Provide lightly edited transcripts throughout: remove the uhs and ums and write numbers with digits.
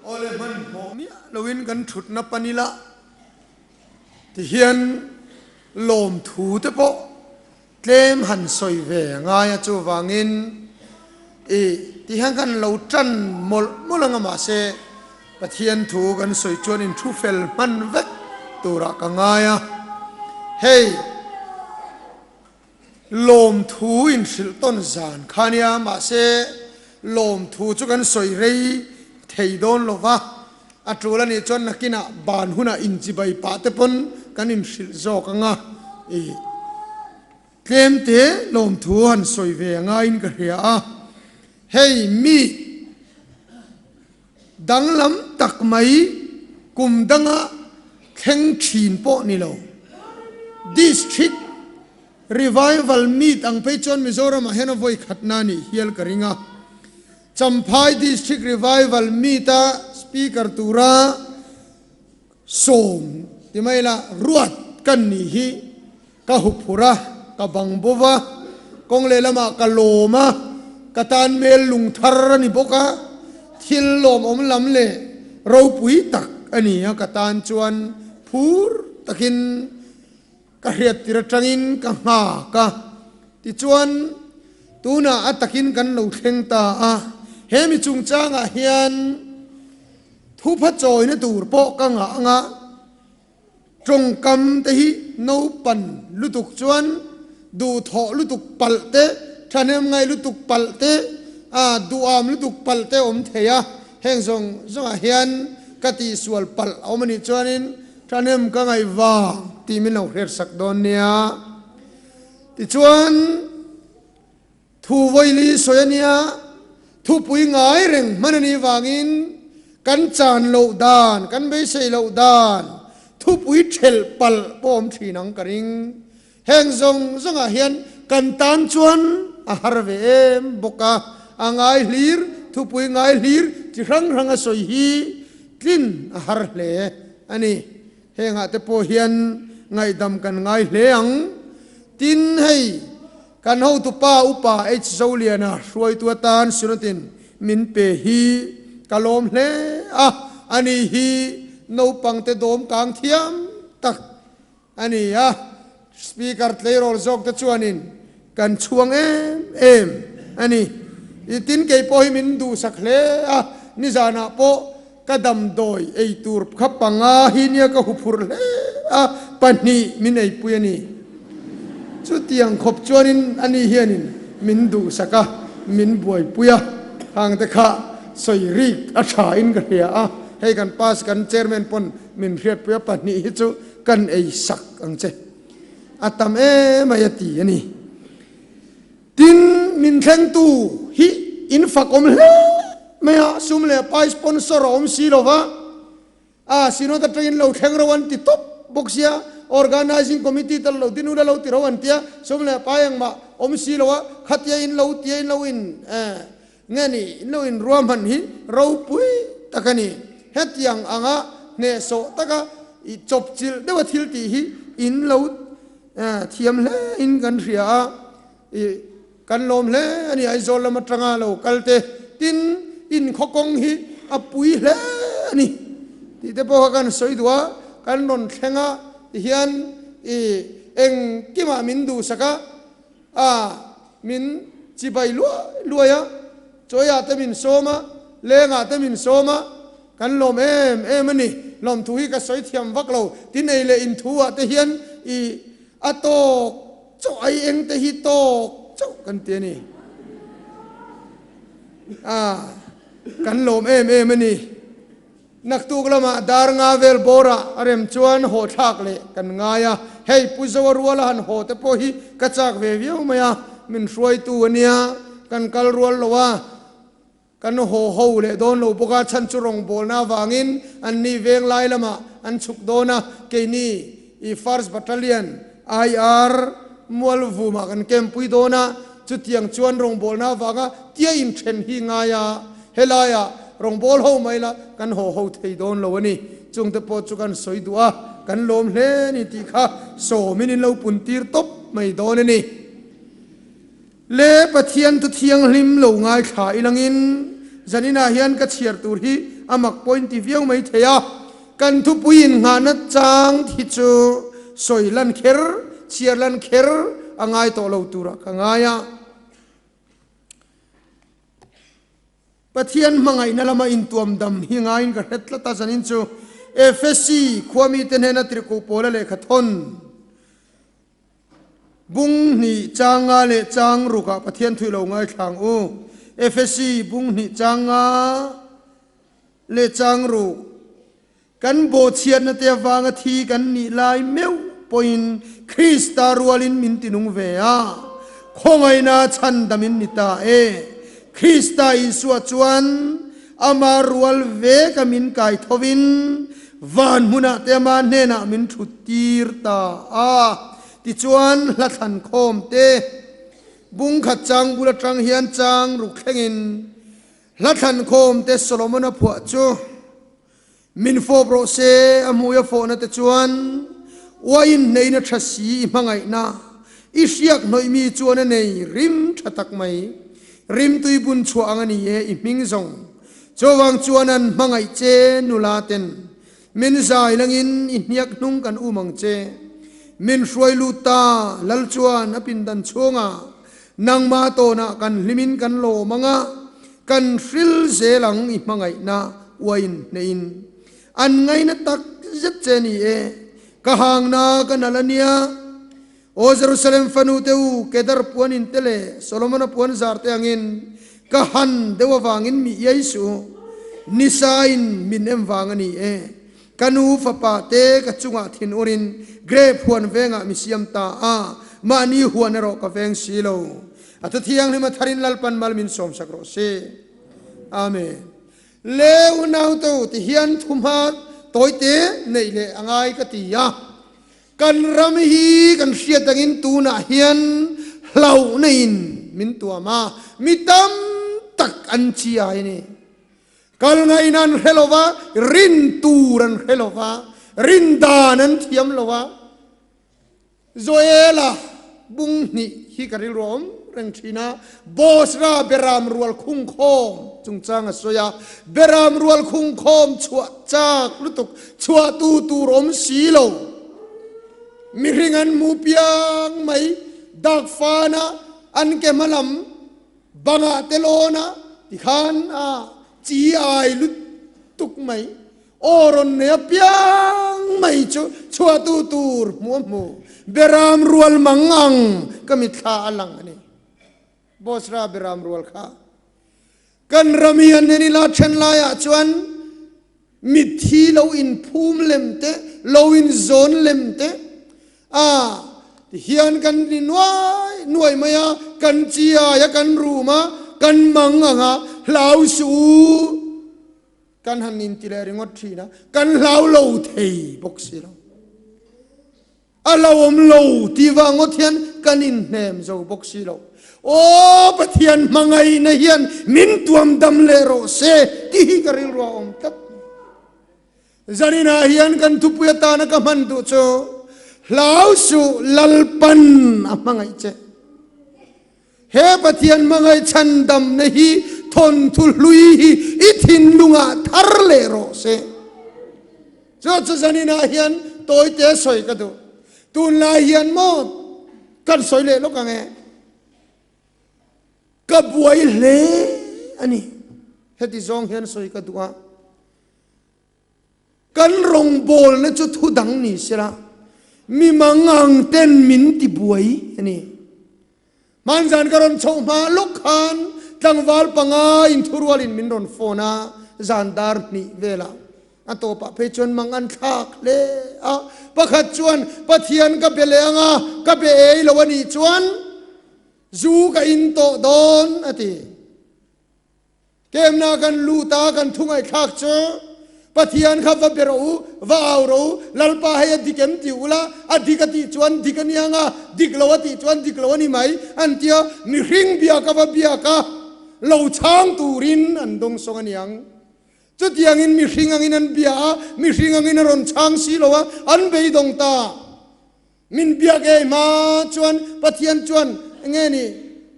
Awle hmanhmawh miah loin kan thutna pan ila tihian lawmthu te pawh tlem han sawi ve a ngai a, chuvangin i tihian kan lo tan mawlh mawlh anga mahse Pathian thu kan sawi chuan in thu fel hman vek turah ka ngai a, hei lawmthu inhrilh tawn zan kha nia mahse lawmthu chu kan sawi rei thei dawn lo va, a tul anih chuan nakinah ban hunah inchibai pah te pawn kan inhrilh zawk anga i tlemte lawmthu han sawi ve angaiin ka hria a, hei mi Danglam tak mai kum danga thleng thin pawh ni lo. District Revival Meet ang phei chuan Mizoramah hian a vawi khatna nih hial ka ring a. Champhai District Revival Meet-a Speaker tura sawm ti mai ila ruat kan nih hi ka huphurh a, ka bang bo va, kawng lehlamah ka lawm a, ka tan hmel lung thar a ni bawk a, thil lawmawm lam leh ropui tak a ni a, ka tan chuan phur takin ka hriattir atangin ka nghak a, tichuan tunah a takin kan lo thleng ta a, he mi chungchangah hian Thupha chawina tur pawh ka ngah anga tawngkam te hi naupan lutuk chuan duhthawh lutuk palh te, thahnem ngai lutuk palh te, a duham lutuk palh te awm thei a, heng zawng zawngah hian ka tihsual palh a awm anih chuanin thahnem ka ngaih vang tih min lo hriatsak dawn nia. Tichuan. Thu vawili sawi a nia, thupui ngai reng hman a nih vangin kan chan loh dan, kan beisei loh dan, thupui thelh palh pawh awm thin ang ka ring. Heng zawng zawngah hian kan tan chuan a har ve em bawk a, a ngai hlir, thupui ngai hlir chi hrang hrang a sawi hi tlin a har hle a ni. Hengah te pawh hian ngaihdam kan ngai hle ang. Tin, hei kan hotupa Upa H. Zoliana hruaitu atan Synod-in min pe hi ka lawm hle a, ani hi naupangte dawm kang thiam tak a ni a, Speaker tleirawl zawkte chuanin kan chhuang em em a ni. I tin kei pawh hi min duhsak hle a, nizanah pawh ka damdawi ei tur kha panga hi nia ka huphurh hle a, pahnih min eipui a ni. Chutiang khawp chuanin ani hianin min duhsak a, min buaipui a, hangte kha sawi rik a tha in ka hria a, hei kan pass kan chairman pawn min hriatpui a, pahnih hi chu kan ei sak ang che. A tam emai a ti a ni. Tin, min thlengtu hi in fak awm hle mai a, sum leh pai sponsor a awm si lo va, a Synod atangin lo thleng ro an ti tawp bawk sia, Organizing Committee tal lo din ula lo ti ro an tia, sum leh pai engmah awm si lo a, khatia in lo tia in lo in eh nge ni in lo in ruahman hi ropui tak a ni. Hetiang anga hnehsawh taka i chawpchilh deuha thil tih hi in lo Thiam hle in kan hria a, i kan lawm hle a ni Aizawl lam atanga lo kal te, tin in khaw kawng hi a pui hle a ni tih te pawh kha kan sawi duh a, kan rawn thleng a tihian i engkimah min duhsak a, a min chibai luai luai a, chawiah te min sawm a, lengah te min sawm a, Kan lawm em em a ni. Lawmthu hi ka sawi thiam vak lo. Tin ei leh inthu ah te hian i a tawk chauh ai eng te hi tawk chauh kan ti a ni. A kan lawm em em a ni. Naktuk lamah dar nga vel bawrah a rem chuan haw thlak leh kan ngai a. Hei Pu Zoa ruala han haw te pawh hi ka chak ve viau mai a. Min hruaitu a nia. Kan kal rual lo a. Kan haw ho leh dawn lo bawk a, chhan chu rawngbawlna avangin an ni veng lai lamah an chhuk dawn a, keini i First Battalion IR Mualvumah kan campui dawn a, chutiang chuan rawngbawlna avanga tia inthen hi ngai a, helaiah rawngbâwl ho mai la kan haw ho thei dawn lo a ni. Chungte pawh chu kan sawi duh a, kan lawm hle a ni tih kha sawmin in lo puntir tawp mai dawn a ni. Le Pathian thu thianghlim lo ngaithla ilangin zaninah hian ka chhiar tur hi a mak pawhin ti viau mai thei a. Kan thupui innghahna chang hi chu sawi lan kher, chhiar lan kher a ngai tawh lo turah ka ngai a. Pathian hmangaihna lama intuam dam hi ngaiin ka hre tlat a, zanin chu Efesi khuamite hnena tirhkoh pawla lehkha thawn bung hnih chang nga leh chang rukah Pathian thuih lo ngaithlang u. Efesi bung hnih chang nga leh chang ruk. Kan bawhchhiatna te avanga thi kan nih lai meuh pawhin Krista rualin min tinung ve a, khawngaihna chhandamin ni ta e. Krista Isua chuan ama rual veka min kai thovin van hmunah te ama hnenah min thut tir ta a. Tichuan hla thlan khawm te bung khat chang bul atang hian chang ruk thlengin hla thlan khawm te Solomon-a phuah chu Min fawp rawh se, a hmui a fawhna te chuan uaiin hneina tha si i hmangaihna i hriak hnawih mi chuan a nei rim tha tak mai. Rimtui bun chhuah ang a ni e i hming zawng. Chuvang chuan an hmangaih che nula ten min zai langin i hniak hnung kan um ang che. Min hruai lut ta lal chuan a pindan chhungah nangmah tawnah kan hlimin kan lawm ang a, Kan hril zel ang i hmangaihna uain hneiin an ngaina tak zet che ni e, ka hangna ka nal a nia. Aw Jerusalem fanu te u, Kedar puan in te leh Solomona puan zar te angin ka han deuh avangin mi iai suh u, nisa in min em vang a ni e. Ka nu fapa te ka chungah thin urin grape huan vengah mi siam ta a, mahni huan erawh ka veng si lo. A thu thianghlim a tharin Lalpan mal min sawmsak rawh se. Amen. Le unau te u ti hian thu hma tawite neih leh a ngai ka ti a. Kan ram hi kan hriat angin tunah hian hlauhna in min tuam a, mi tam tak an chiai a ni. Kal ngaihna an hre lo va, rin tur an hre lo va, rin dan an thiam lo va. Joela bung hnih hi ka rilru a awm reng thin a, Bosra Beram rual khungkhawm chungchang a sawi a, Beram rual khungkhawm chhuah chak lutuk, chhuah tu tur awm si lo. Mihring an hmu piang mai, dak fana an ke hma lam bangah te lawn a tikhan a chi ai lutuk mai. Aw rawn nei apiang mai chu chhuahtu tur hmuh a hmu. Beram rual mang ang ka mitthla a lang a ni. Bosra beram rual kha kan ram hi an en ila then laiah chuan mitthi lo inphum lem te, lo inzawn lem te a tihian kan ni nuai nuai mai a, kan chiai a, kan rum a, kan mang ang a, hlau suh u. Kan han inti leh ringawt thin a, kan hlau lo thei bawk si lo. A hlauhawm lo tih vang ngawt hian kan inhnem zo bawk si lo. Aw Pathian hmangaihna hian min tuam dam leh rawh se tih hi ka rilru a awm tlat. Zaninah hian kan thupui atana ka hman duh chu hlau suh Lalpan a hmangaih che. He Pathian hmangaih chhandamna hi thawnthu hlui hi i thinlungah thar leh rawh se. Chu chu zaninah hian tawite sawi ka duh. Tunlai hian maw kan sawi leh lawk ang e. Ka buai hle a ni. Heti zawng hian sawi ka duh a. Kan rawngbawlna chu thu dang ni sela, mi mangang ten min ti buai a ni. Hmanzan ka rawn chhoh hma lawk khan tlangval panga inthurualin min rawn phone a, zan dar hnih velah a tawpah phei chuan mang an thlak hle a. Pakhat chuan, Pathian ka be leh ang a, ka be ei lo a nih chuan zu ka in tawh dawn a ti. Kemna kan lut a, kan thu ngaihthlak chu Pathian kha va be rawh u, va au rawh u, Lalpa hei a dik em ti ula, a dik a tih chuan dik a nia nga, dik lo a tih chuan dik lo a ni mai, an ti a, mihring bia ka va biak a, lo chhang turin an dawngsawng a niang. Chutiangin mihring angin an bia a, mihring angin a rawn chhang si lo a, an beidawng ta. Min biak ei hma chuan Pathian chuan nge ni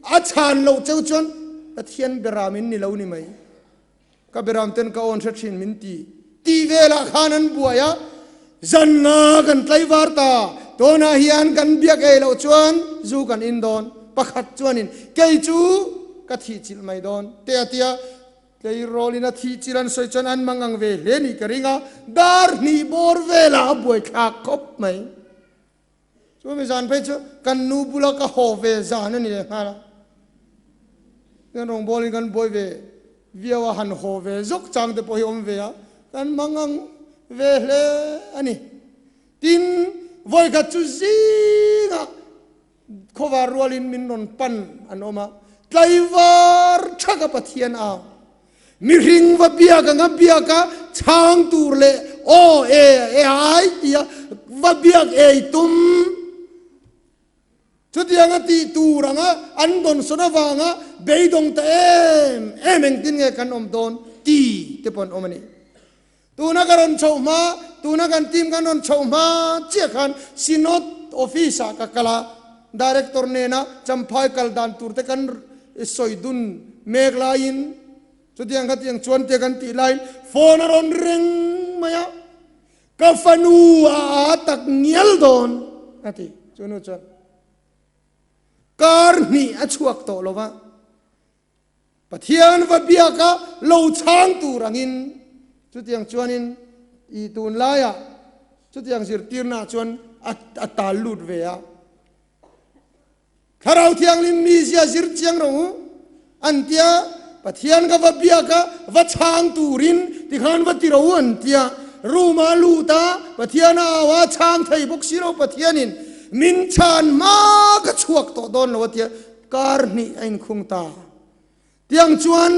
a chhan loh cheu chuan Pathian beramin ni lo ni mai. Ka beram ten ka awn hre thin min ti. Tih velah khan an buai a, zan nga kan tlaivar ta, tunah hian kan biak ei loh chuan zu kan in dawn, pakhat chuanin kei chu ka thih chilh mai dawn te a tia, tleirawlin a thih chilh an sawi chuan an mangang ve hle nih ka ring a, dar hnih bawr velah a buaithlak khawp mai. Chu mi zan phei chu kan nu bula ka haw ve zan a ni leh nghal a, kan rawngbawlin kan buai ve viau a, han haw ve zawk chang te pawh hi awm ve a, kan mangang ve hle a ni. Tin, vawikhat chu zingah khawvar rualin min rawn pan an awm a, tlaivar thaka Pathian au. Mihring va biak anga biak a chhang tur leh aw e e ai tia va biak ei tum. Chutianga tih tur anga an dawnsawn avanga beidawng ta em em engtin nge kan awm dawn ti te pawh an awm a ni. Tuna ka rawn chhoh hma, tuna kan team kan rawn chhoh hma chiah khan Synod office ah ka kal a, Director nena Champhai kal dan tur te kan sawi dun mek laiin chutiang khatiang chuan tia kan tih laiin phone a rawn reng mai a, ka fanu a aa tak ngial dawn a ti. Chunu chuan kar hnih a chhuak tawh lo va. Pathian va biaka lo chhang tur angin chutiang chuanin i tunlaiah chutiang zirtirnaah chuan a tal lut ve a. Thlarau Thianghlim mizia zir chiang rawh u an tia, Pathian ka va biaka va chhang turin tikhan va ti rawh u an tia. Room a lut a, Pathian a au a, chhang thei bawk si lo Pathianin min chhan hma ka chhuak tawh dawn lo a tia. Kar hnih a inkhung ta. Tiang chuan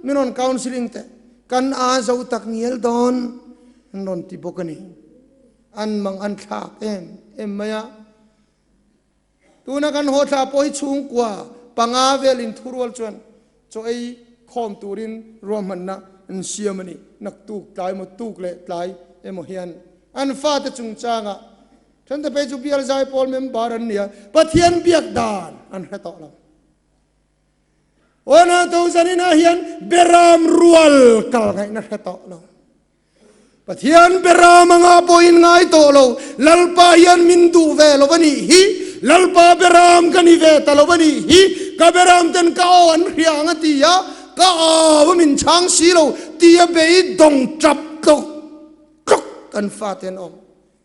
min rawn counselling teh, kan a zo tak ngial dawn an rawn ti bawk a ni. An mang an thlak em em mai a. Tuna kan haw thla pawh hi chhungkua panga vel inthurual chuan chaw ei khawm turin ruahmanna an siam a ni. Naktuk tlai emaw tuk leh tlai emaw hian an fate chungchangah Thente phei chu Bial Zaipawl member an ni a, Pathian biak dan an hre tawh lo. Aw nato zaninah hian beram rual kal ngaihna hre tawh lo. Pathian beram anga pawhin ngai tawh lo, Lalpa hian min duh ve lo a nih hi, Lalpa beram ka ni ve ta lo a nih hi, ka beram ten ka aw an hria ang a ti a, ka au a min chhang si lo tia beidawng tap tlawk tlawk kan fate an awm.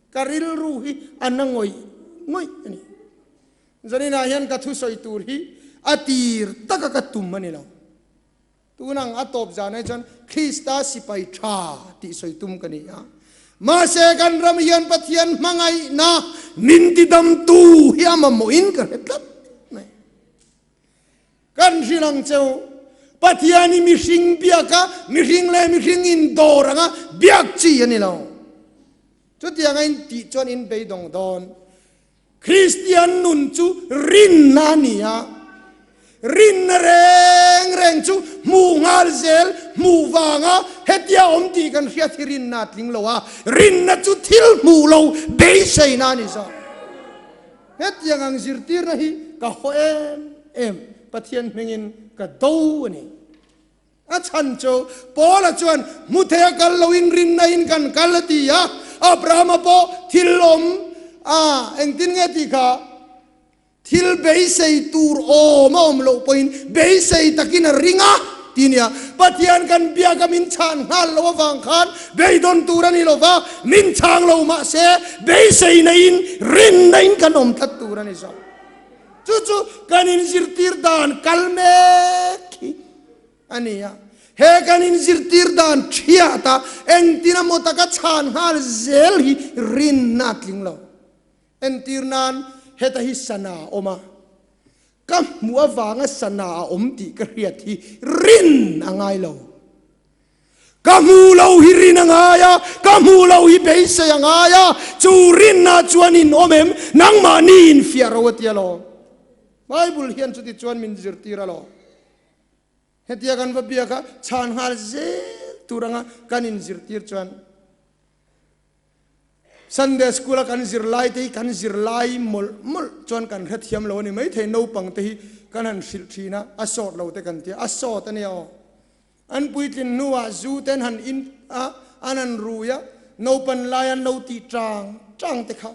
Ka rilru hi a na ngawih ngawih a ni. Zaninah hian ka thusawi tur hi a tir taka ka tum a ni lo. Tunang a tawp zanah chuan Krista sipai tha tih sawi tum ka ni a. Mahse kan ram hian Pathian hmangaihna min tidamtu hi a mamawhin ka hre tlat mai. Kan hrilh ang cheu, Pathian hi mihring biak a, mihring leh mihring indawr anga biak chi a ni lo. Chutianga in tih chuan in beidawng dawn. Kristian nun chu rinna a ni a, rinna reng reng chu hmuh nghal zel, hmuh vanga hetia awm tih kan hriat hi rinna a tling lo a, rinna chu thil hmuh lo beiseina a ni zawk. Hetiang ang zirtirna hi ka haw em em, Pathian hmingin ka do a ni. A chhan chu Paula chuan hmu thei a kal loin rinna in kan kal a ti a, Abrahama pawh thil awm a engtin nge tih kha thil beisei tur awm a awm loh pawhin beisei takin a ring a ti nia. Pathian kan biak a min chhan nghal loh avang khan Beidawn tur a ni lo va, min chhang lo mah se beiseina in rinna in kan awm tlat tur a ni zawk. Chu chu kan inzirtir dan kal mek hi a ni a. He kan inzirtir dan thiat a engtin emaw taka chhan nghal zel hi rinna a tling lo. Entir nan heta hi sana a awm a, ka hmuh avanga sana a awm tih ka hriat hi rin a ngai lo. Ka hmu lo hi rin a ngai a, ka hmu lo hi beisei a ngai a, chu rinna chuan in awm em? Nangmahni in fiah ro a ti alawm. Bible hian chuti chuan min zirtir alawm. Hetia kan va biak a, chhan nghal zel tur anga kan inzirtir chuan Sunday school a kan zirlai te hi kan zirlai mawlh mawlh chuan kan hrethiam lo a ni maithei, naupang te hi kan han hrilh thin a, a sawt lo te kan tia, a sawt a nia aw. An puitlin hnuah zu te an han in a, an han rui a, naupan lai an lo tih tang tang te kha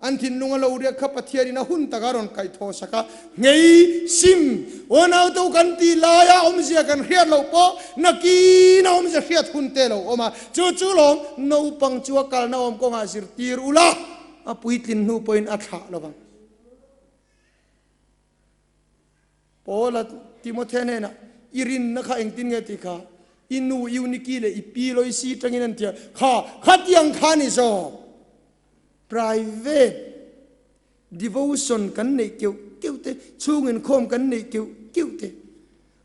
an thinlung a lo riak kha Pathianin a hun taka rawn kaihthawh sak a, nghei sim unautu kan tih laia awmzia kan hriat loh pawh nakin a awmzia hriat hun te lo awm a, chu chu lawm naupang chu a kalna awm kawngah zirtir ula a puitlin hnu pawhin a thlah lovang. Paula Timothea hnenah, I rinna kha engtin nge tih kha i nu Euniki leh i pi Loisi tangin an ti a, kha khatiang kha ni zawk. Private devotion kan neih keuh keuh te, chhung inkhawm kan neih keuh keuh te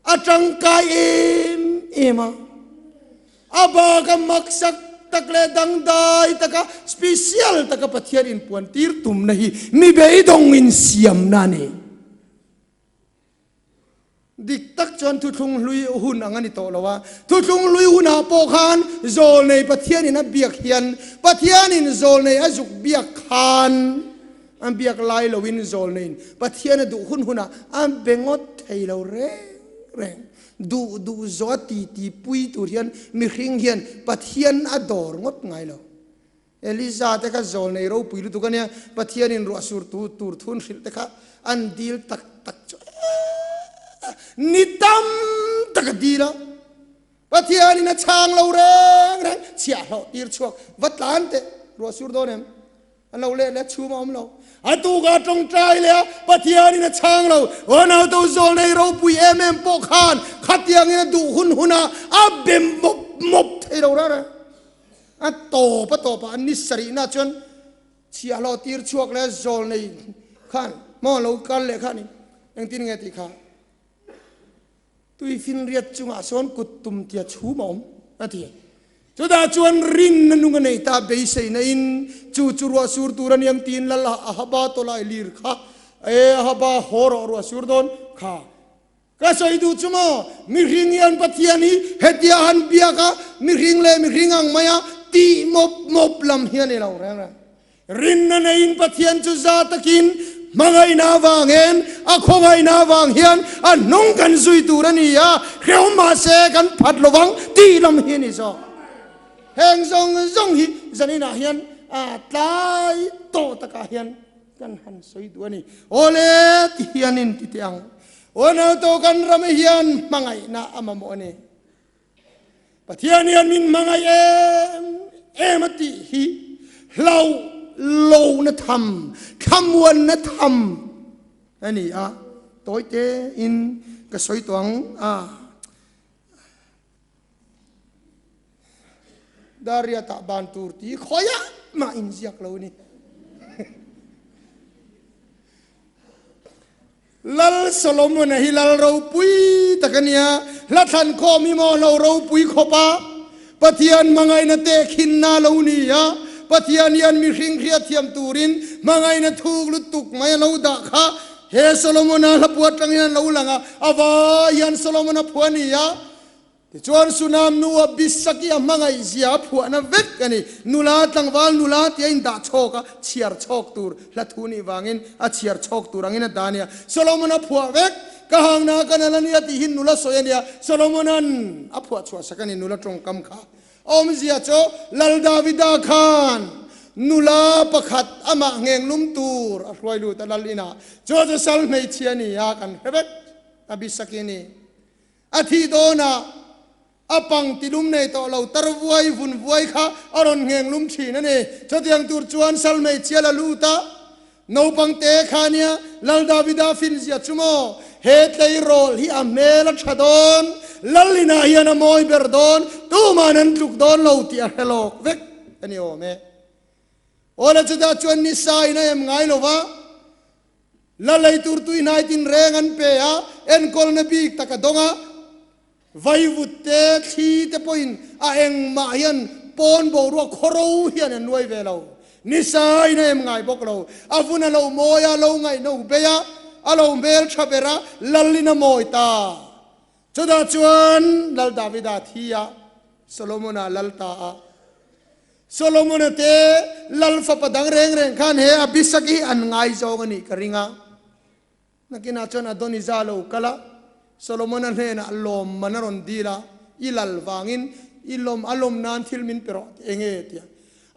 a tangkai em em a. A bak a maksak tak leh dangdai taka special taka Pathian inpuantir tumna hi mi beidawng insiamna a ni. Dik tak chuan thuthlung hlui hun ang a ni tawh lo a, thuthlung hlui hunah pawh khan zawlnei Pathianin a biak hian Pathianin zawlnei a zuk biak khan a biak lai loin zawlneiin Pathian a duh hun hunah a be ngawt thei lo reng reng. Duh duh zawh a titi pui tur hian mihring hian Pathian a dawr ngawt ngai lo. Eliza te kha zawlnei ropui lutuk a nia, Pathianin ruah sur tu tur thun hrilh te kha an dil tak tak chu ni tam tak a dil a, Pathianin a chhang lo reng reng, chhiahhlawh tir chhuak va tlan teh, ruah sur dawn em? An lo leh leh chhum a awm lo. A tuka tawngtai leh a, Pathianin a chhang lo, aw nauto zawlnei ropui em em pawh khan khatiangin a duh hun hunah a be mawp mawp thei lo reng reng. A tawp a tawpah an ni sarihna chuan chhiahhlawh tir chhuak leh zawl nei khan maw lo kal leh kha ni engtin nge tih kha tuifinriat chungah sawn kut tum tia chhum a awm a ti. Chutah chuan rinna nung a nei ta beiseina in chu chu ruah sur tur a niang tiin lal Ahaba tawlai lir kha e Ahaba haw rawh ruah sur dawn kha Ka sawi duh chu maw, mihring hian Pathian hi hetia han biak a, mihring leh mihring ang maia tih mawp mawp lam hi a ni lo reng reng. Rinna neiin Pathian chu za takin hmangaihna avangin, a khawngaihna avang hian a hnung kan zui tur a ni a, hrehawm mahse kan phat lovang tih lam hi a ni zawk. Heng zawng zawng hi zaninah hian tlai tawh takah hian Kan han sawi duh a ni. Awle ti hian in ti teh ang. Aw to kan ram hian hmangaihna a mamawh a ni. Pathian hian min hmangaih em em a tih hi hlau lo na tham, thlamuan na tham a ni a. Tawi te in ka sawi tawh ang a. Dariatah ban tur ti khawiah mah inziak lo a ni. Lal Solomon-a hi lal ropui tak a nia, hla thlan khawm hi maw hlo ropui khawp a, Pathian hmangaihna tehkhinna lo ni a, Pathian hian mihring hriatthiam turin hmangaihna thuk lutuk mai a lo dah kha he Solomon-a hlapua atang hian a lo lang a, a vai hian Solomon-a phuah a ni a. Tichuan Sunam nu a Bisaki a hmangaih zia a phuahna vek a ni. Nula tlangval nula tia indah chhawk a chhiar chhawk tur hla thu nih vangin a chhiar chhawk tur angin a dah a nia. Solomon a phuah vek, Ka hangna ka nal a nia tih hi nula sawi a nia. Solomonan a phuah chhuah sak a ni nula tawngkam kha. Awmzia chu Lal Davida khan nula pakhat amah nghenglum tur a hruai lut a Lal inah. Chu chu sal hmeichhia a ni a kan hre vek a Bisaki a ni. A thih dawnah a pang tilum nei tawh lo tar vuai vun vuai kha a rawn ngheng lum thin a ni. Chutiang tur chuan sal hmeichhia la lut a, naupang te kha nia Lal Davida finzia chu maw he tleirawl hi a hmel a tha dawn, Lal inah hian a mawi ber dawn, tuman an tluk dawn lo tih a hre lawk vek a ni awm e. Awle chutah chuan nisa in a em ngai lo va. La lei tur tuihnai tinreng an pe a, enkawlna bik tak a dawng a, vaivut te, thli te pawhin a engmah hian pawn boruak khawro hian an nuai ve lo. Nisa in a em ngai bawk lo. A vun a lo mawi a, lo ngaihno bei a, a lo hmel tha ber a, Lalin a mawi ta. Chutah chuan Lal Davida thi a, Solomon-a lal ta a. Solomon-a te lal fapa dang reng reng khan he Abisak hi an ngaizawng a nih ka ring a. Nakinah chuan Adonijah lo kal a, Solomon-a hnenah lawmman a rawn dil a. I lal vangin i lawm a lawm nan thil min pe rawh ti enge tia.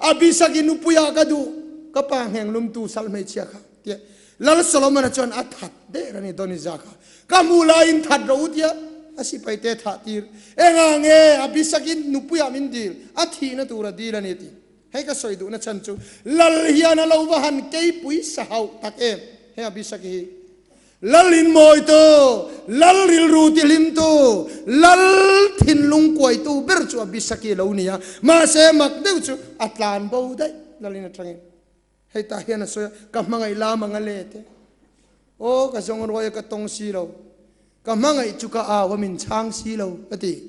Abisag i nupui ah ka duh ka pa ngheng lumtu sal hmeichhia kha tia. Lal Solomon-a chuan a that der a ni Donizah kha. Ka hmuh laiin that rawh u tia a sipai te thah tir. Engah nge Abisag i nupui ah min dil a thihna tur a dil a ni ti. Hei ka sawi duhna chhan chu Lal hian a lo va han keipui sa hauh tak em he Abisag hi. Lal inmawitu, Lal rilru tihlimtu, Lal thinlung kuaitu ber chu Abisaki a lo ni a, mahse mak deuh chu a tlan bo daih Lalin atangin. Hei tah hian a sawi a, ka hmangaih lam ang a let e. Aw ka zawng ruai a ka tawng si lo, ka hmangaih chu ka au a min chhang si lo a ti.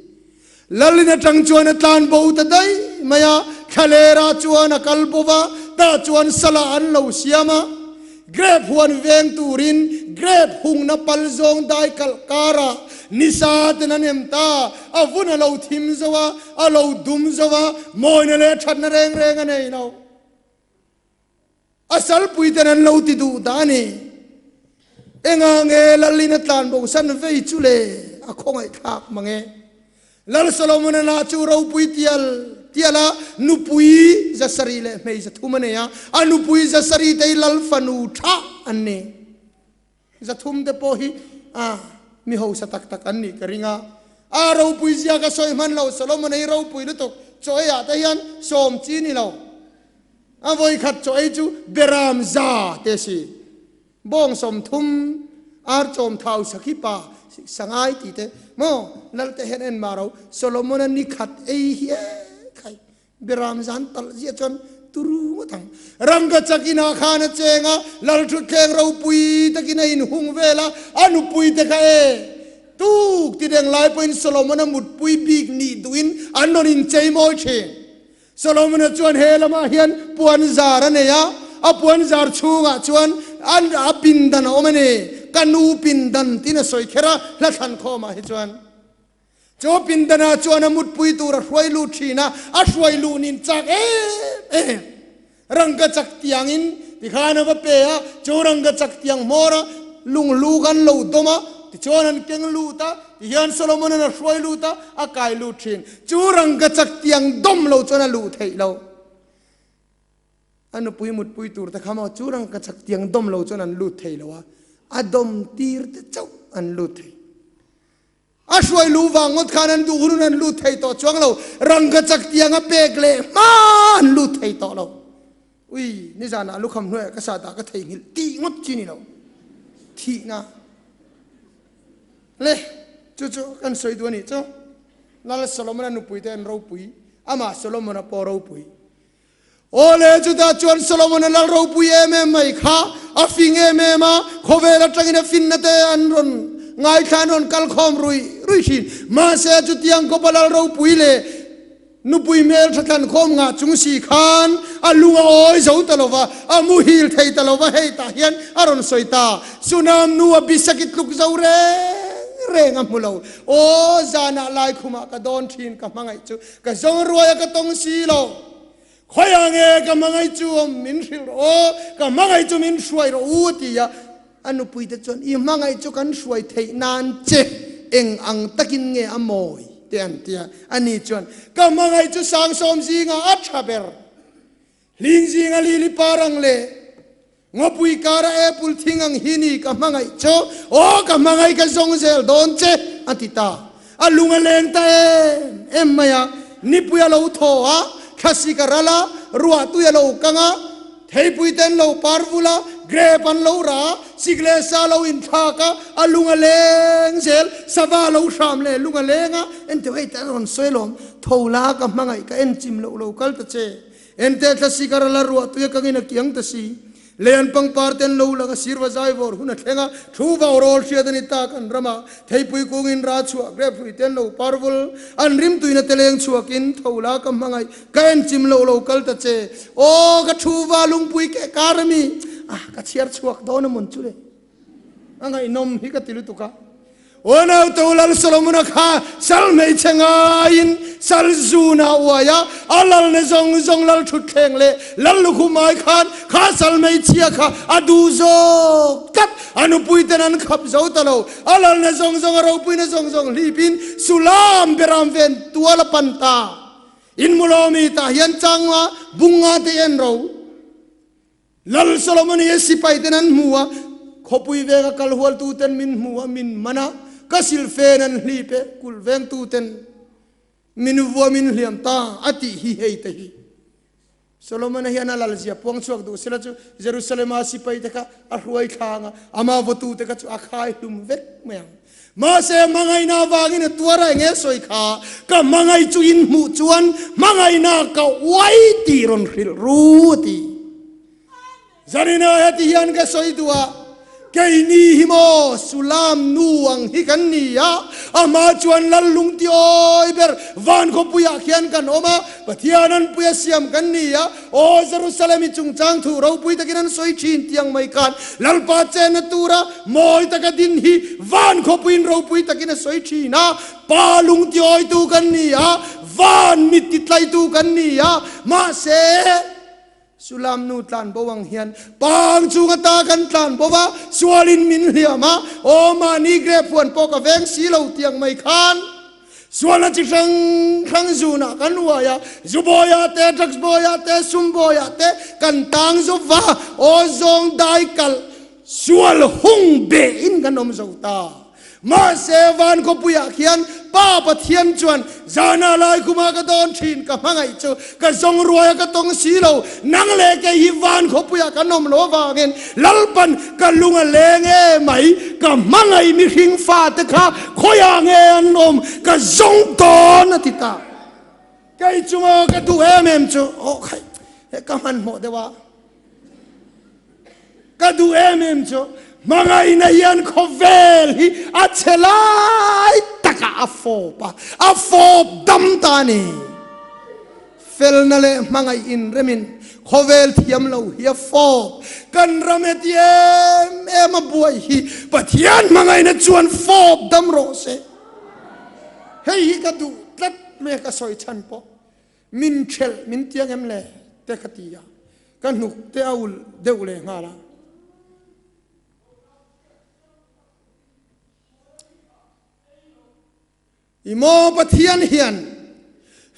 Lalin atang chuan a tlan bo ta daih mai a, thlalera chuan a kal bo va, tah chuan sala an lo siam a. Grape huan veng turin grape hungna pal zawng dai kalh karah nisa ten an em ta, a vun a lo thim zo a, a lo dum zo a, mawina leh thatna reng reng a nei lo. A salpui ten an lo ti duh ta a ni. Enga nge Lalin a tlan bosan vei chu le a khawngaihthlak mang e. Lal Solomon-a lah chu ropui tial tial a, nupui zasarih leh hmei zathum a nei a, a nupui zasarih te hi lal fanu tha an ni. Zathum te pawh hi a mi hausa tak tak an nih ka ring a. A ropui zia ka sawi hman lo, Solomon-a hi ropui lutuk, chaw eiah te hian sawm chi ni lo. A vawikhat chaw ei chu beram za te si. Bawng 30, ar chawm thau sakhi pa sangai tih te maw lal te hian en mah ro Solomon-a ni khat ei hi e khai Biram zan talh ziah chuan turu ngawt ang. Rangkachak inah khan a cheng a, lal thutthleng ropui takin a inhung vel a, a nupui te kha e tuk ti deng lai pawhin Solomon-a mutpui bik nih duhin an rawn inchei mawi thin. Solomon-a chuan he lamah hian puan zar a nei a, a puan zar chhungah chuan a pindan a awm a ni. Ka nu pindan tiin a sawi kher a, hla thlan khawmah hi chuan. Chu pindanah chuan a mutpui tur a hruai lut thin a, a hruai luhnin chak em em rangkachak tiangin tikhan a va pe a, chu rangkachak tiang hmawra lunghlu kan lo dawm a, tichuan an keng lut a, tihian Solomon-a'n a hruai lut a, a kai lut thin. Chu rangkachak tiang dawm lo chuan a luh theih lo. A nupui mutpui tur te kha maw chu rangkachak tiang dawm lo chuan an lut thei lo a, a dawm tir te chauh an lut thei. A hruai luh vang ngawt khan an duh hunun an lut thei tawh chuang lo. Rangkachak tiang a pek leh hma an lut thei tawh lo. Ui, nizanah lukham hnuaiah ka sat ah ka theihnghilh tih ngawt chi ni lo. Thihna le chu chu kan sawi duh a nih chu. Lal Solomon-a nupuite an ropui, amah Solomon-a pawh ropui. Aw le, chutah chuan Solomon-a lal ropui em em mai kha a fing em em a, khawvel atangin a finna te an rawn ngaithla an rawn kal khawm ruih ruih thin. Mahse, chutiang khawpa lal ropui leh nupui hmel tha thlan khawm ngah chung si khan a lung a awi zo ta lo va, a muhil thei ta lo va, hei tah hian a rawn sawi ta, Sunam nu a bisaki tluk zo reng reng a hmu lo. Aw, zanah laikhumah ka dawn thin ka hmangaih chu Ka zawng ruai a ka tawng si lo. Khawiah nge ka hmangaih chu awm min hrilh rawh aw, ka hmangaih chu min hruai rawh u a ti a. A nupui te chuan i hmangaih chu kan hruai theih nan che eng ang takin nge a mawi te an ti a. Ani chuan ka hmangaih chu sangsawm zingah a tha ber. Hling zinga lili par ang leh ngawpui kara apple thing ang hi ni ka hmangaih chu, aw ka hmangaih ka zawng zel dawn che a ti ta. A lung a leng ta em em mai a, nipui a lo thaw a, thlasik a ral a, ruah tui a lo kang a, theipui te an lo par vul a, grape an lo rah a, sik leh sa lo inthlak a, a lung a leng zel, sava lo hram leh lung a leng a, enteh hei te an rawn sawi alawm, tho la ka hmangaih ka enchim loh lo kal ta che. Ente thla si kar la ruah tui a kangin a kiang ta si. Lei an pangpar ten lo lang a sirva zai vawr hun a thleng a, thu vau rawl hriat a ni ta kan ram a. Theipui kungin ra chhuah grep hrui ten lo par vul, an rim tuina te leng chhuakin tho la ka hmangaih ka en chim loh lo kal ta che. Aw ka thu va lungpui keh kar a mi, ah ka chhiar chhuak dawn a mawn chu le. A ngaihnawm hi ka ti lutuk a. Unautu Lal Solomona kha sal hmeichhe ngaiin sal zun a uai a, a lalna zawng zawng lal thutthleng leh lal lukhum ai khan kha sal hmeichhia kha a duh zawk tlat. A nupuiten an khap zo ta lo. A lalna zawng zawng, a ropuina zawng zawng hlipin Sulam beram ven tual a pan ta. In mulawmi tah hian changa bunga te en ro. Lal Solomon hi a sipaiten an hmu a, khawpui venga kal hualtuten min hmu a, min man a, ka silfen an hlip e, kulh vengtuten min vua min hliam ta, a tih hi hei te hi. Solomon-a hian a lalzia puang chhuak duh sela chu Jerusalem-a sipaite kha a hruai thlang a, ama vawtute kha chu a khai hlum vek mai ang. Mahse, hmangaihna avangin a tuar a, enge sawi kha? Ka hmangaih chu in hmuh chuan hmangaihna ka uai tih rawn hrilh ru a ti. Zanina heti hian ka sawi duh a, keini hi maw Sulam nu ang hi kan ni a, amah chuan lal lung ti awi ber van khawpuiah khian kan awm a, Pathian an puia siam kan ni a, Aw Jerusalem i chungchang thu ropui takin an sawi thin tiang mai khan Lalpa chenna tura mawi taka din hi van khawpuiin ropui takin a sawi thin a, Pa lung tiawitu kan ni a, van mit titlaitu kan ni a, mahse Sulam nu tlan bo ang hian pang chung ata kan tlan bo va, sualin min hliam a, aw mahni grep huan pawh ka veng si lo tiang mai khan. Sualna chi hrang hrang zunah kan uai a, zu bawiah te, drugs bawiah te, sum bawiah te kan tang zo va, aw zawng dai kalh sual hung behin kan awm zo ta. Mahse van khawpuiah khian Pa Pathian chuan zana lai khuma ka dawn thin ka hmangaih chu ka zawng ruai a ka tawng si lo, nang leh kei hi van khawpuiah kan awm lo avangin Lalpan ka lung a leng e mai, ka hmangaih mihring fate kha Khawiah nge an awm? Ka zawng dawn a ti ta. Kei chu maw ka duh em em chu aw khaih he ka hmanhmawh deuh a. Ka duh em em chu hmangaihna hian khawvel hi a chhe lai takah a fawp a, a fawp dam ta a ni. Felna leh hmangaih inremin khawvel thiam lo hi a fawp. Kan ram heti em em a buai hi Pathian hmangaihna chuan fawp dam rawh se. Hei hi ka duh tlat mai a ka sawi chhan pawh min thelh min tiang em le te ka ti a, ka hnuk te a ulh deuh leh nghal a. I maw Pathian hian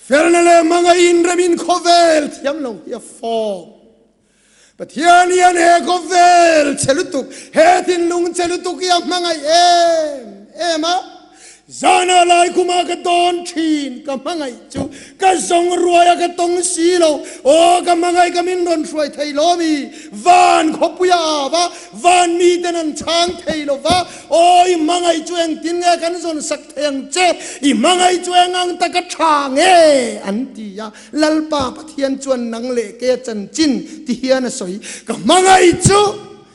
felna leh hmangaih inremin khawvel thiam lo hi a fawp. Pathian hian he khawvel che lutuk, he thinlung che lutuk hi a hmangaih em em a. Zana lai khuma ka dawn thin ka hmangaih chu ka zawng ruai a ka tawng si lo. Aw ka hmangaih ka min rawn hruai thei lo mi van khawpui a av a, van miten an chhang thei lo va. Aw i hmangaih chu engtin nge kan zawn sak thei ang che, i hmangaih chu eng ang taka tha nge an ti a. Lalpa Pathian chuan nang leh ke a chanchin ti hian a sawi, ka hmangaih chu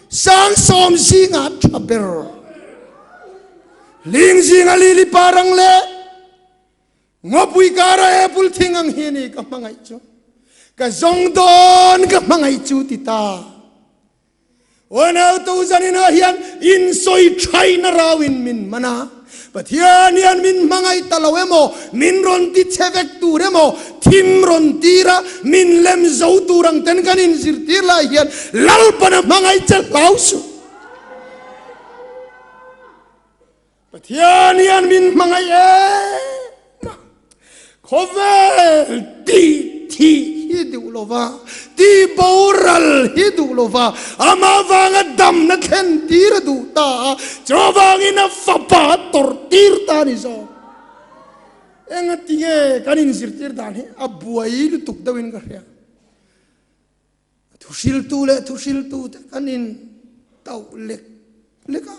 Sangsawm zingah tha ber. Ling zinga lili parang leh ngawpui kara apple thing ang hi ni ka hmangaih chu. Ka zawng dawn ka hmangaih chu ti ta. Unau tu zaninah hian in sawi thaina rauin min man a. Pathian hian min hmangaih ta lo emaw, min rawn ti chhe vek tur emaw, thim rawn tir a, min lem zo tur ang ten kan inzirtir lai hian Lalpan a hmangaih che hlau suh. Pathian hian min hmangaih em a, Khawvel tih thih hi duh lo va, tih boral hi duh lo va, amah vanga damna thlen tir a duh ta a, chuvangin a fapa a tawrh tir ta a ni zawk. Engati nge kan inzirtir dan hi a buai lutuk deuhin ka hria. Thuhriltu leh thuhriltute kan in tauh lek lek a,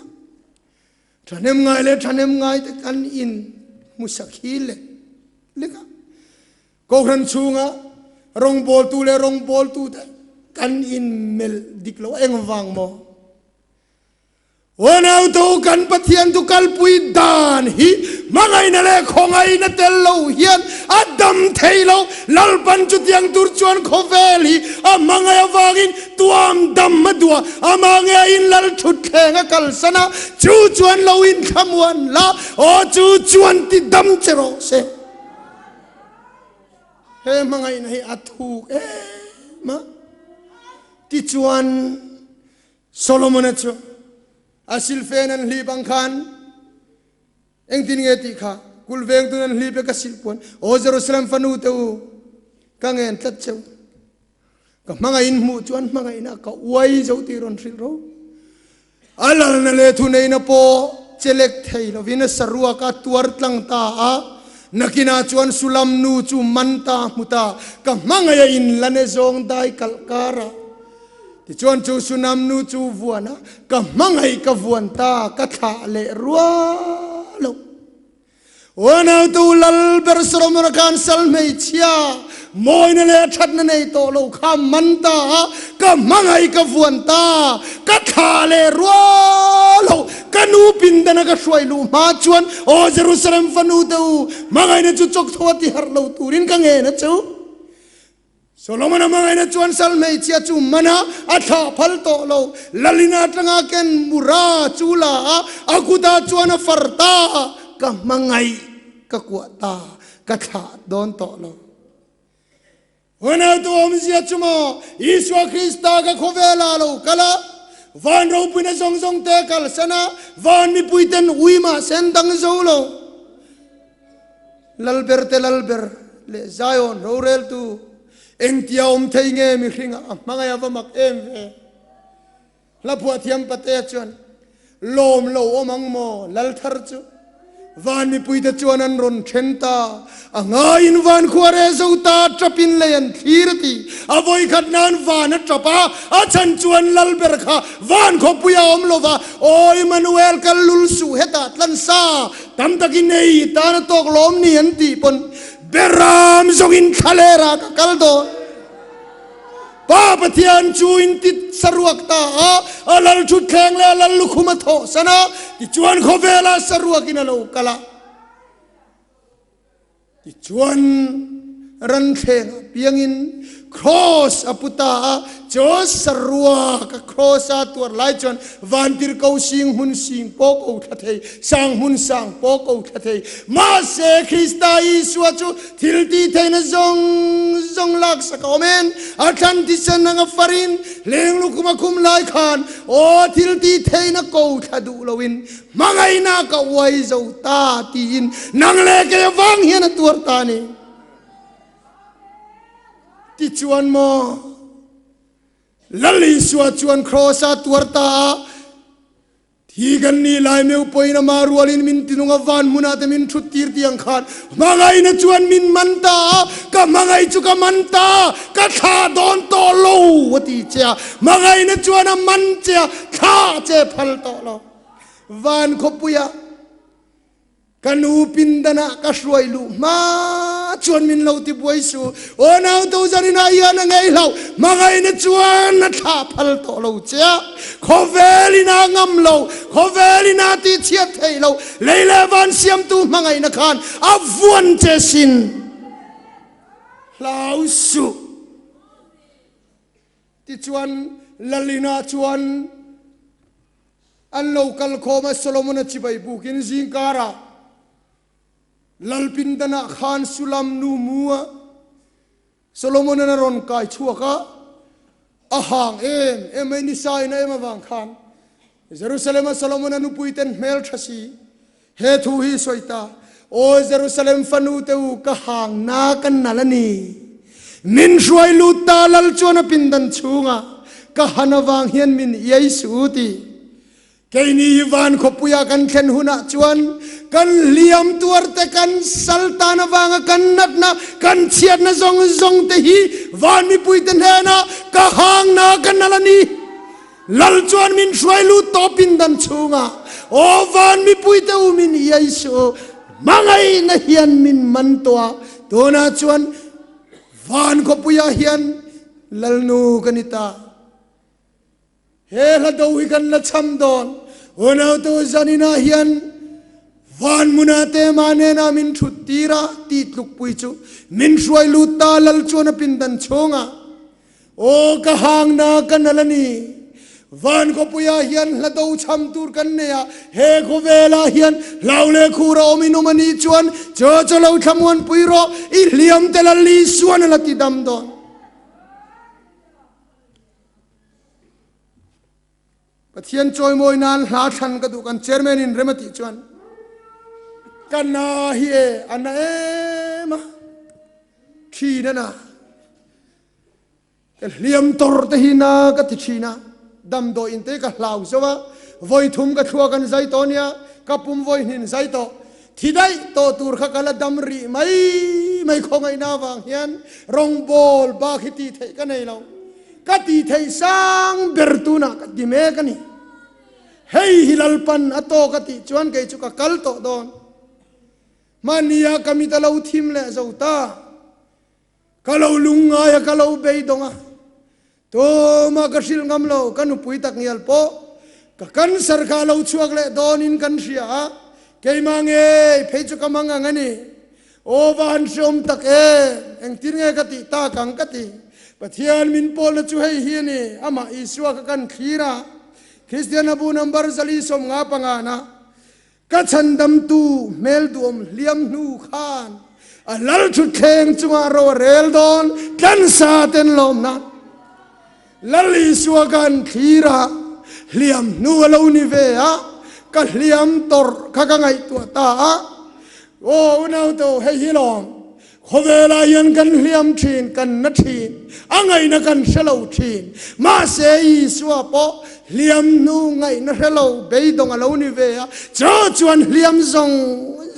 thahnem ngai leh thahnem ngaite kan in hmusak hi lek lek a, Kohhran chhunga rawngbawltu leh rawngbawltute kan in melh dik lo a, engvang maw? Unautu kan Pathian thu kalpui dan hi hmangaihna leh khawngaihna tel lo hian a dam thei lo. Lalpan chutiang tur chuan khawvel hi a hmangaih avangin tuam dam a duh a, amah ngeiin lal thutthleng a kalsan a, chu chuan lo inthlamuan la, aw chu chuan ti dam che rawh se. He hmangaihna hi a thuk em a, tichuan Solomona chu a silfen an hlip ang khan engtin nge tih kha kulh vengtun an hlip e ka silh puan Aw Jerusalem fanu te u ka ngen tlat cheu ka hmangaih in hmuh chuan hmangaihna ka uai zo tih rawn hrilh ro a lalna leh thuneihna pawh chelek thei lovin a saruak a tuar tlang ta a nakinah chuan Sulam nu chu man ta hmu ta ka hmangaih a in lane zawng dai kalh kara Tichuan chu Sunam nu chu vuan a, ka hmangaih ka vuan ta, ka thlah leh rual lo. Unautu lal ber Solomon-a khan sal hmeichhia mawina leh thatna nei tawh lo kha man ta a, ka hmangaih ka vuan ta, ka thlah leh rual lo. Ka nu pindana ka hruai luh hma chuan, Aw Jerusalem fanu te u, hmangaihna chu chawk tho a ti harh lo turin ka ngen a chu. Solomon-a hmangaihna chuan sal hmeichhia chu man a, a thlah phal tawh lo. Lalina atanga ken mura chu la a, a kutah chuan a far ta a, ka hmangaih ka kuah ta, ka thlah dawn tawh lo. Unautu awmzia chu maw, Isua Krista ka khawvelah lo kal a, van ropuina zawng zawng te kalsan a, van mipuiten ui mahse an dang zo lo. Lalber te Lalber leh Zion roreltu engtia awm thei nge mihringah a hmangaih a va mak em ve. Hla phuahthiam Patea chuan lawm lo awm ang maw Lalthar chu van mipuite chuan an rawn then ta a ngaiin van khua reh zo ta tap in lei an thlir a ti. A vawikhat nan van a tap a, a chhan chuan Lalber kha van khawpui a awm lova, Aw Immanuel kal lul suh hetah tlansa Tam takin ei tan a tawk lawm ni an tih pawn Beram zawngin thlaler ah ka kal dawn. Pa Pathian chu in ti saruak ta a, a lal thutthleng leh a lal lukhum a thawh san a, tichuan khawvela saruakin a lo kal a. Tichuan ranthlengah piangin Kraws a pu ta a, chu saruak a kraws a tuar lai chuan vantirhko sing hmun sing pawh ko thla thei, sang hmun sang pawh ko thla thei. Mahse Krista Isua chu thil tih theihna zawng zawng laksak a awm en, a thlan thisen anga farin hleng lukhum a khum lai khan aw thil tih theihna ko thla duh loin Hmangaihna ka uai zo ta tiin nang leh kei avang hian a tuar ta a ni. Tichuan maw Lal Isua chuan Kraws a tuar ta a, thi kan nih lai meu pawhin ama rualin min tinung a, van hmunah te min thut tir tih ang khan hmangaihna chuan min man ta a, ka hmangaih chu ka man ta, ka thlah dawn tawh lo a ti che a, hmangaihna chuan a man che a, thlah che phal tawh lo. Van khawpuia ka nu pindanah ka hruai luh hma chuan min lo ti buai su. Aw nauto zaninah hian a ngei hloh hmangaihna chuan a thlah phal tawh lo che a. Khawvelin a ngam lo, khawvelin a tih chhiat theih lo, lei leh van siamtu hmangaihna khan a vuan che sin. Hlau suh. Tichuan Lalina chuan An lo kal khawm a, Solomon-a chibai bukin zingkarah lal pindanah khan Sulam nu mu a Solomon-an a rawn kai chhuak a, a hang em em mai nisa in a em avang khan Jerusalem-a Solomon-a nupui ten hmel tha si he thu hi sawi ta, Aw Jerusalem fanu te u, ka hang na ka nal a ni. Min hruai lut ta lal chuan a pindan chhungah ka han avang hian min iai suh u ti. Keini hi van khawpuia kan thlen hunah chuan kan hliam tuar te, kan sal tan avanga kan natna, kan chhiatna zawng zawng te hi van mipuite hnenah ka hang na ka nal a ni. Lal chuan min hruai lut tawh pindan chhungah, Aw van mipuite u min iai suh u, hmangaihna hian min man tawh a, tunah chuan van khawpuiah hian Lalnu ka ni ta. He hla do hi kan la cham dawn. Unautu zaninah hian van hmuna te mah nena min thut tir a tih tlukpui chu min hruai lut ta lal chuan a pindan chhungah Aw ka hangna ka nal a ni. Van khawpuiah hian hla do chham tur kan nei a, he khawvelah hian hlau leh khur a awm in awm a nih chuan chaw chaw lo thlamuanpui rawh, i hliam tel a Lisuan a la ti dam dawn. Pathian chawimawi nan hla thlan ka duh kan chairman in rem a tih chuan ka na hi e a na em a, thin a na. Ka hliam tor te hi na ka ti thin a, damdawiin te ka hlau zo a, vawi thum ka thluak an zai tawh nia, ka pum vawi hnin zai tawh, thi daih tawh tur kha ka la dam rih mai mai khawngaihna avang hian rawngbawl bak hi tih theih ka nei lo, ka tih theih sang ber tunah ka ti mek a ni. Hei hi Lalpan a tawk a tih chuan kei chu ka kal tawh dawn. Hmania ka mit a lo thim leh zo ta. Ka lo lungngai a, ka lo beidawng a, tumah ka hrilh ngam lo, ka nupui tak ngial pawh ka cancer kha a lo chhuak leh dawnin kan hria a, keimah ngei phei chu ka mang ang a ni. Aw va han hreawm tak em, engtin nge ka tih tak ang ka ti. Pathian min pawlna chu hei hi a ni, amah Isua kha kan thlir a, Kristian a bu number 455 na, Ka chhandamtu hmel duhawm hliam hnu khan a lal thutthleng chungah ro a rel dawn tlansa ten lawmna Lal Isua kan thlir a, hliam hnu a lo ni ve a, ka hliam tawrh kha ka ngaihtuah ta a. Aw unau to hei hi lawm Khawvelah hian kan hliam thin, kan na thin, a ngaihna kan hre lo thin. Mahse Isua pawh hliam hnu ngaihna hre lo beidawng a lo ni ve a, chu chuan hliam zawng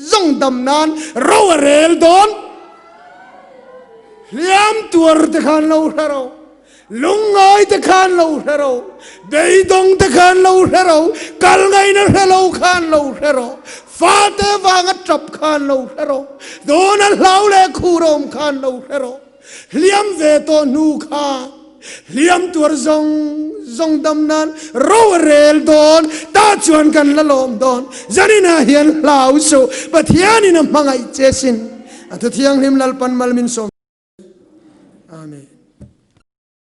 zawng dam nan ro a rel dawn. Hliam tuar te khan lo hre ro. Lungngai te khan lo hre ro, beidawng te khan lo hre ro, kal ngaihna hre lo khan lo hre ro, fate vanga tap khan lo hre ro, dawna hlau leh khur awm khan lo hre ro, hliam ve tawh hnu khan hliam tuar zawng zawng dam nan ro a rel dawn, tah chuan kan la lawm dawn, zaninah hian hlau suh, Pathianin a hmangaih che sin, a Thuthianghlim Lalpan mal min sawm. Amen.